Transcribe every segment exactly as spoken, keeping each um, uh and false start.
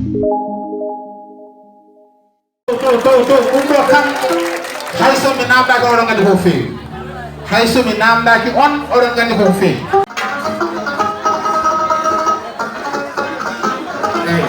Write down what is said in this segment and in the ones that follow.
Ɗo, ɗo, ɗo, ɗum ɗo kam, hay so mi naamndaaki on, oɗon nganndi ko feewi. Hay so mi naamndaaki on, oɗon nganndi ko feewi. Eey.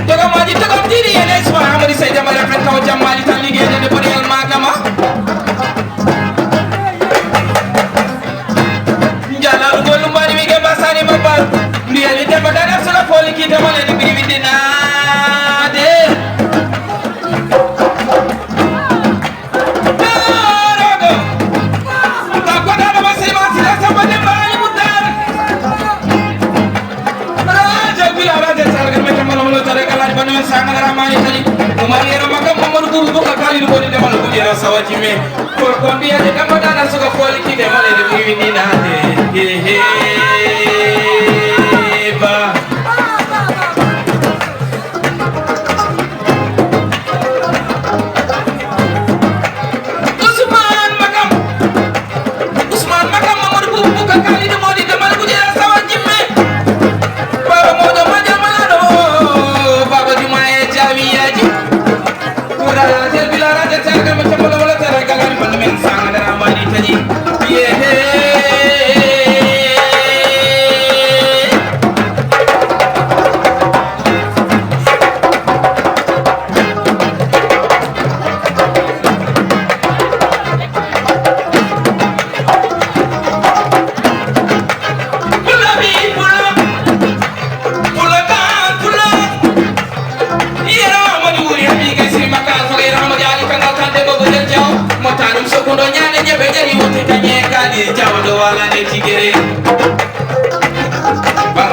Jogam maaji, jogam jiiɗi, ene suwa Amadou Sey Jamma, refren taw jammaali tan, liggeyde nde boni almaadama. Njalalu ngol lumbaani mi gemba sani mabba. Mbiyani Demba Dada sala foli ki dama le ni biri windinaade. Darogo. Ka ko dada ma sey ma sila samba Demba Ali Mutar. Raja bila raja sarga me kamala mala tare kala di banu sanga ramani tadi. Umar yero makam Muhammad Guru buka kali du boni dama le bujira sawaji me. Ko ko mbiyani Demba Dada suka foli ki dama le ni biri windinaade. He he. Ba. Jawɗo wala ne tigere. Ba.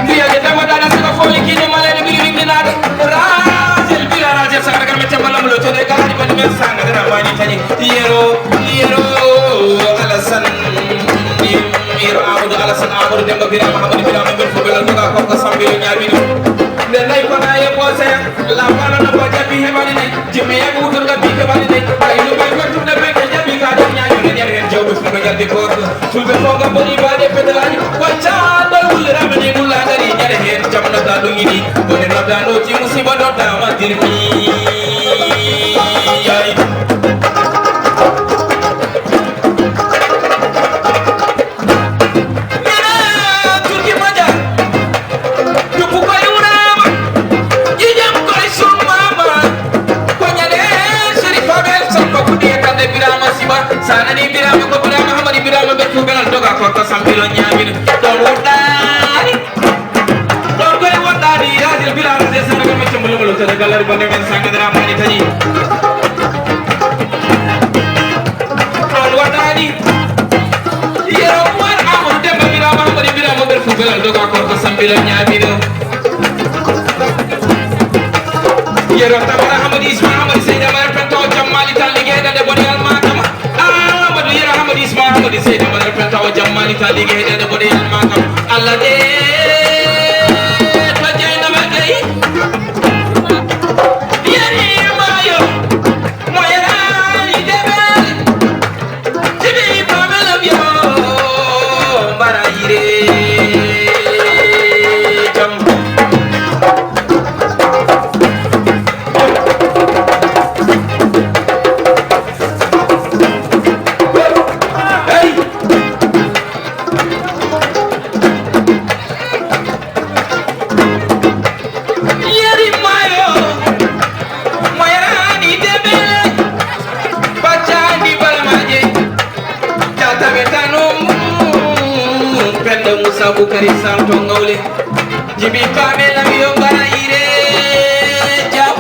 Mbiya je dama dana sika foli kine malene biri windi nade. Razel bira razel sa daga mete malam lo to de gari bani men sanga dara mani tani. Yero, yero, Alasan. Yero Amadou Alasan Amadou Demba bira Mahamadou bira Mahamadou Fobela Toga ko ko sambe nyabino. Nde nay ko na ye ko se la bana na ko jabi hebani ne. Jimmi yaa ngi wutul nga bii ke bani ne. Ay lu bay ko tunna be ke jabi ka da ñaañu ne ñere heen jawbe fu nga ñaldi koor. Fulbe ko nga boni ba de pedalani. Wa ca dal wul ramani wul la ngari ñere heen jamna da du ngini. Boni no da no ci musiba do da ma dirmi. Yaay. Nana Turki Maja. Debbo ko iwnaama, ƴiiƴam ko e suumaama. Ko ñande Sherif Abel Samba Kudiye Kande Birama Siba. Sa nani Birama ko Birama Hamadi Birama Bertu Belal Doga ko ko Sambiro ñaamino. Ɗon woɗɗaani. Ɗon koye woɗɗaani Rasil Birama Zesana ko mecce mbolo mbolo to de galari bonde men sanga dara mani taji. Ɗon woɗɗaani. Yero Umar Amadou Demba Birama Hamadi Birama Berfu Belal Doga Korko Sambila ñaamiɗo. Yero Tabara Hamadi Isma Hamadi Seyda Mara Penta o Jammali Tandi Geyda de Boni Almakama. Amadou Yero Hamadi Isma Hamadi Seyda Mara Penta o Jammali Tandi Geyda de Boni Almakama. Allah de to Jeyna Magay. Yeri Mayo. Mo yeraani deɓe. Jibi Pamela Bio, mbara yire jam. Hey! Yeri mayo, mo yeraani deɓe, baccaandi balmaaje, tataɓe tanum, Penda Moussa Boukari Sall to Ngawle, Jibi Pamela Bio mbara yire jam.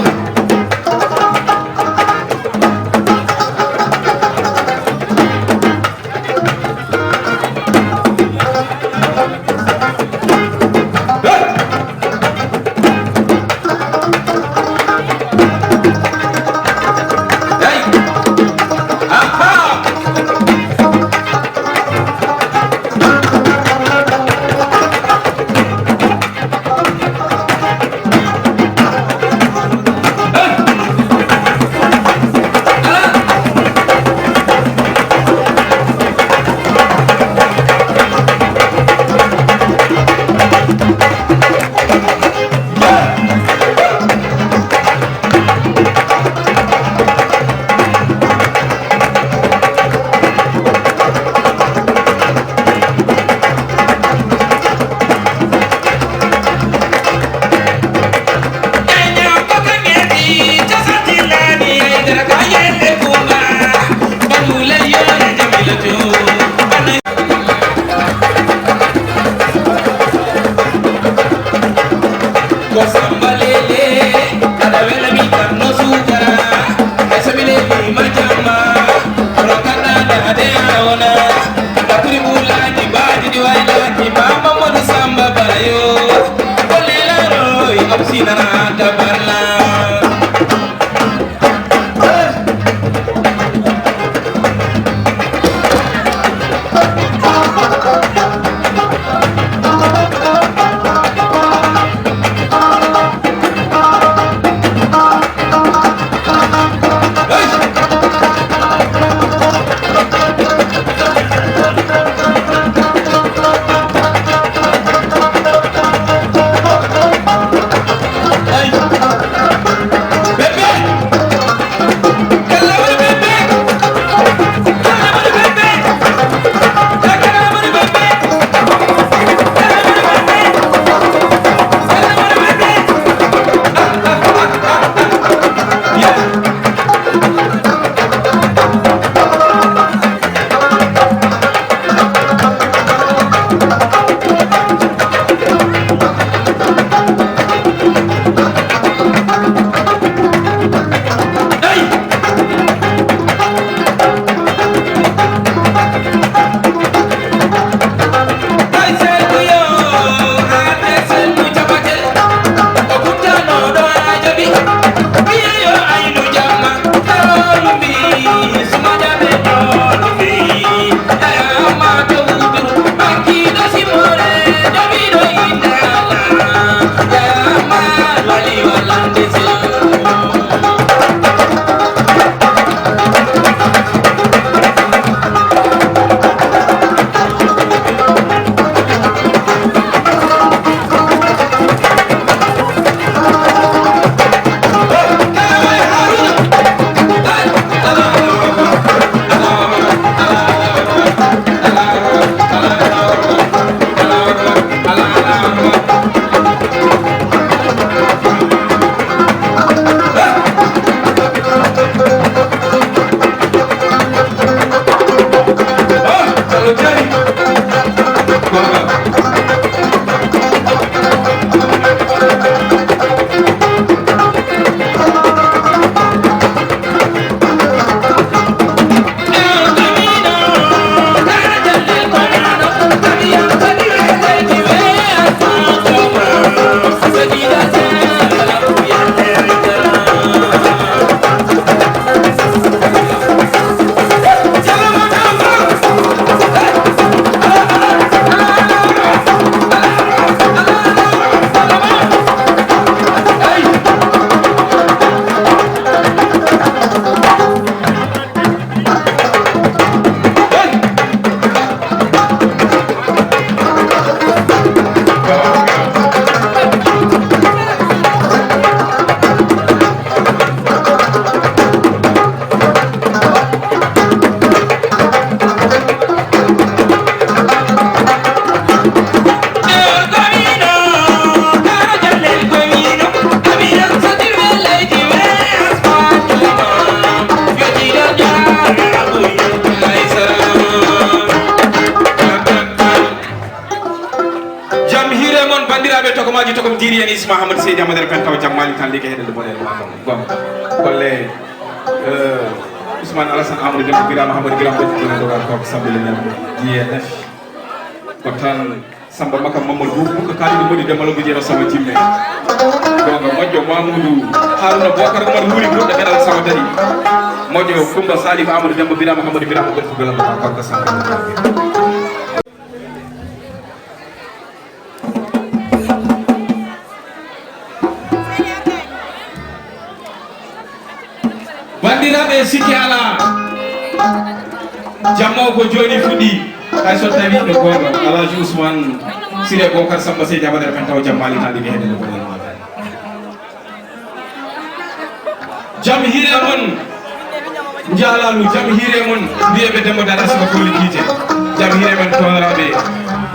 Banndiraaɓe, tokomaaji tokom diiri en Isma Hamad Seydi Amadou Pentaw Jammaali Tan Ligue heɗen de bonel makam. Bon, golle, euh, Ousmane Alassane Amadou Demba Birama Hamad Birama Beti Birama Dogal Kok Sambele Ñam. D F. Ko tan Samba Makam Mamadou Bouh, ko kaaliɗo modi Demba Lobo Jeero Samba Jimme. Gonga moƴƴo Mamoudou Haruna Bokar Umar Wuri Goɗɗo Gaɗal Samba Dari. Moƴƴo Kumba Salim Amadou Demba Birama Hamad Birama Beti Birama Dogal Kok Samba. Banndiraaɓe, sikke alaa, jamma o ko jooni fuɗɗi, hay so tawii ɗo goonga, Alhaji Ousmane Siré Bokar Samba Seydi Amadou men taw jammaali tan ɗiɗi heɗen ɗo. Jam hiire mon, njaalaalu, jam hiire mon, mbiyeɓe Demba Dada Samba Koli Kiite. Jam hiire mon, toonaraaɓe,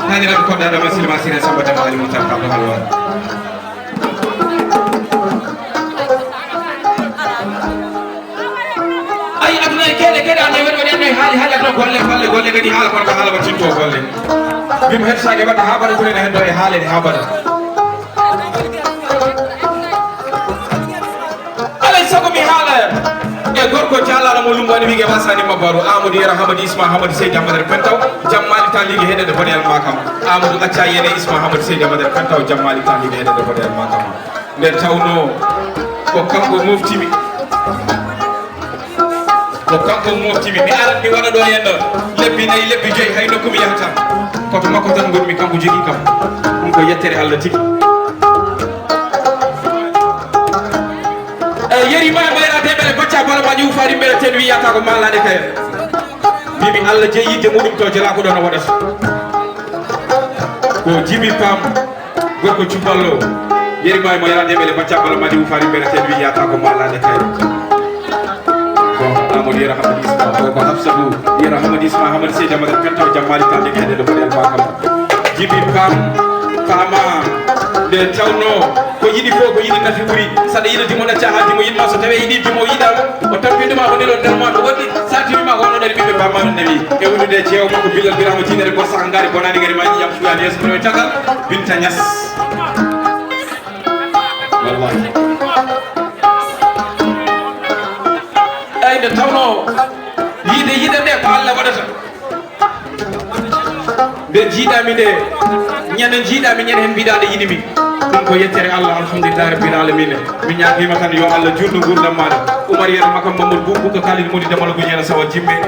naniraaɓe koɗɗaaɗo ma Silma Siré Samba Demba Ali Moutar Kabla Halwa. Ay, aduna e keɗe, keɗe, ande woni, woni, ande haali, haali, aduna golle, golle, golle, kadi haala, kono ko haala waɗtinto golle. Mbimo heddaaki waɗde haa mbaɗa, kure ne heddo e haaleede haa mbaɗa. Alay sago mi haala e gorko jaalaaɗo mo lumbaani wiige Masani Mabaru, Amadou Yero Hamadi Isma Hamadi Seydi Hamadi Pentaw, jammaali tan liigi heɗede bone alma kam. Amadou acca yene Isma Hamadi Seydi Hamadi Pentaw, jammaali tan liigi heɗede bone alma kam. Nde tawno ko kanko moftimi. Ko kanko moftimi. Mi arat mi waɗa ɗo henno lebbi nayi, lebbi joyi, hay nokku mi yahata. Koto makko tan ngonmi, kanko jogii kam. Ɗum ko yettere Allah tigi. E yeri ma mayra de ɓele bacca bala ma ƴuw fari ɓele ten wiyata ko malade kay. Mimi Allah jeyi yidde muɗum to jela ko ɗon o waɗata. Ko Jibi Pam. Gorko cuballo, yeri ma e mo yalande ɓele bacca bala madi ufari mbele ten wi yata ko malade kay. Ko Amadou Yero Hamadi Isma, ko, ko Hafsatu Yero Hamadi Isma, Hamadi Seydi Hamadi Pentaw jammaali tan de kede do bari alma kam. Jibi Pam, Pama, nde tawno, ko yiɗi fof, ko yiɗi nafi ɓuri. Saɗa yiɗa dimo ɗacca haa dimo yiɗma so tawi yiɗi dimo yiɗama. O tampinduma ko ndelo nder ma ko woɗɗi. Sa timi ma ko wono ɗari ɓiɓɓe Pama nawi. E wondude e jeewo makko Bilal Birama Jinere Gorsa Angari Bonani Ngari Maji Yam Suyani Yeeso Kono e Tagal. Binta Niass. Wallahi. Eyyi, nde tawno yiide yiide nde ko Allah waɗata. Nde jiiɗami nde, ñande jiiɗami ñande hen mbiɗa nde yiɗimi. Ɗum ko yettere Allah, alhamdulillahi rabbil alamina. Mi ñaagiima tan yo Allah juutnu nguurndam maaɗa. Umar Yero Makam Mamadou Bouh, Bouka Kalidou Modi Damalo Guñeera Sawa Jimme.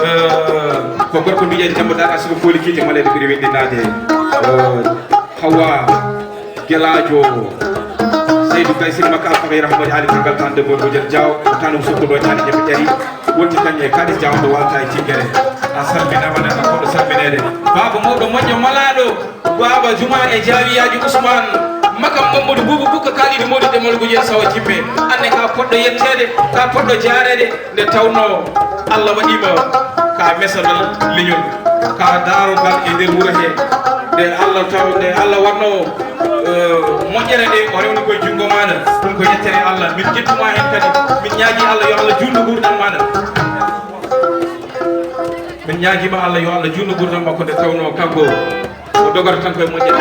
Eh, ko gorko mbiyen Demba Dara Sugu Fooli Kiite Maleede ɓuri winndinaade. Eh, Hawa Gelaajo Seydou Kay Sini Makka Alfaka Yero Hamadi Ali Kangal Tan Debbo Bojel Diaw, Tanu Sokko Ɗo Ñaani Ñebe Ƴari, wonti kañ e Kadis Diaw ɗo Walta e Tingere. A salminaama, nana koɗo salmineede. Baaba mawɗo moƴƴo malaaɗo, Baaba Juma e Jaawiyaaji Usmaan, Makam Mamadou Buubu Bukka Kaalidu Mawɗi Demal Gujel Sawa Jimme. Anne ka poɗɗo yetteede, ka poɗɗo jaareede, nde tawno Allah waɗiima ka mesanal leñol, ka daarogal e nder wuro he. Nde Allah taw, nde Allah waɗno, eh, moƴƴere nde, o rewni koye junngo maaɗa. Ɗum ko yettere Allah. Min njettuma heen kadi. Min ñaagi Allah yo Allah juutnu nguurndam maaɗa. Min ñaagiima Allah yo Allah juutnu nguurndam makko nde tawno kanko o dogata tan koye moƴƴere.